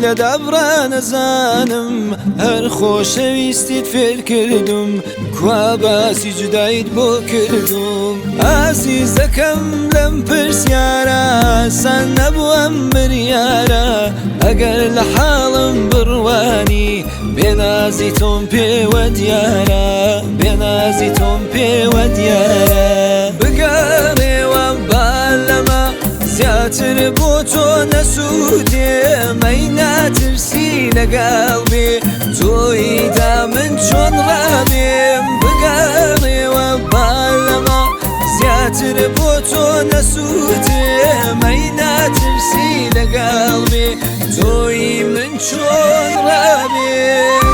لە دابڕانەزانم، هەر خۆشەویستیت فێر کردم، کوا باسی جودایت بۆ کردم. ئازیزەکەم لەم پرسیارە، ئاسان نەبوو ئەم بریارە، ئەگەر لە حاڵم بڕوانی، بێنازی تۆم پێوە دیارە، بێنازی تۆم پێوە دیارە. بگەڕێوە با لەمە زیاتر بۆ تۆ نەسوودێ، مەی ناترسی لەگەڵ بێ تۆیدا من چۆن ڕابێم. بگەڕێوە با لەمە زیاتر بۆ تۆ نەسوودێ، مەی ناترسی لەگەڵ بێ تۆی من چۆن ڕابێم.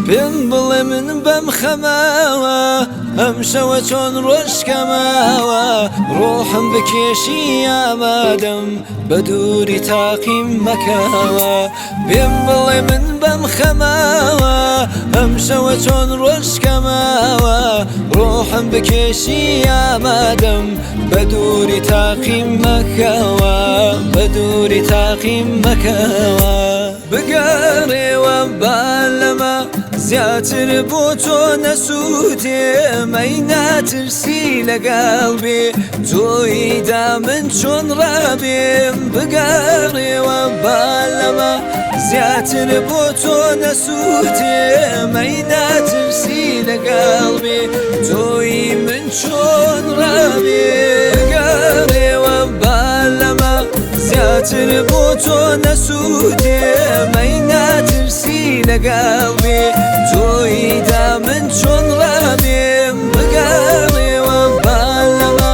پێم بڵێ من بەم خەماوە ئەم شەوە چۆن ڕۆژکەماوە، ڕۆحم بکێشی ئامادەم بە دووری تاقیم مەکەوە. پێم بڵێ من بەم خەماوە ئەم شەوە چۆن ڕۆژکەماوە، ڕۆحم بکێشی ئامادەم بە دووری تاقیم مەکەوە، بە دووری تاقیم مەکەوە. بگەڕێوە با لەمە زیاتر بۆ تۆ نەسوودێ، مەی ناترسی لەگەڵ بێ تۆیدا من چۆن ڕابێم. بگەڕێوە با لەمە زیاتر بۆ تۆ نەسوودێ، مەی ناترسی لەگەڵ بێ تۆی من چۆن ڕابێ. بگەڕێوە با لەمە زیاتر بۆ تۆ نەسوودێ، مەی ناترسی لەگەڵ بێ تۆیدا من چۆن ڕابێم. بگەڕێوە با لەمە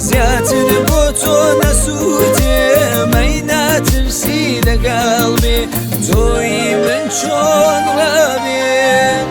زیاتر بۆ تۆ نەسوودێ، مەی ناترسی لەگەڵ بێ تۆی من چۆن ڕابێم.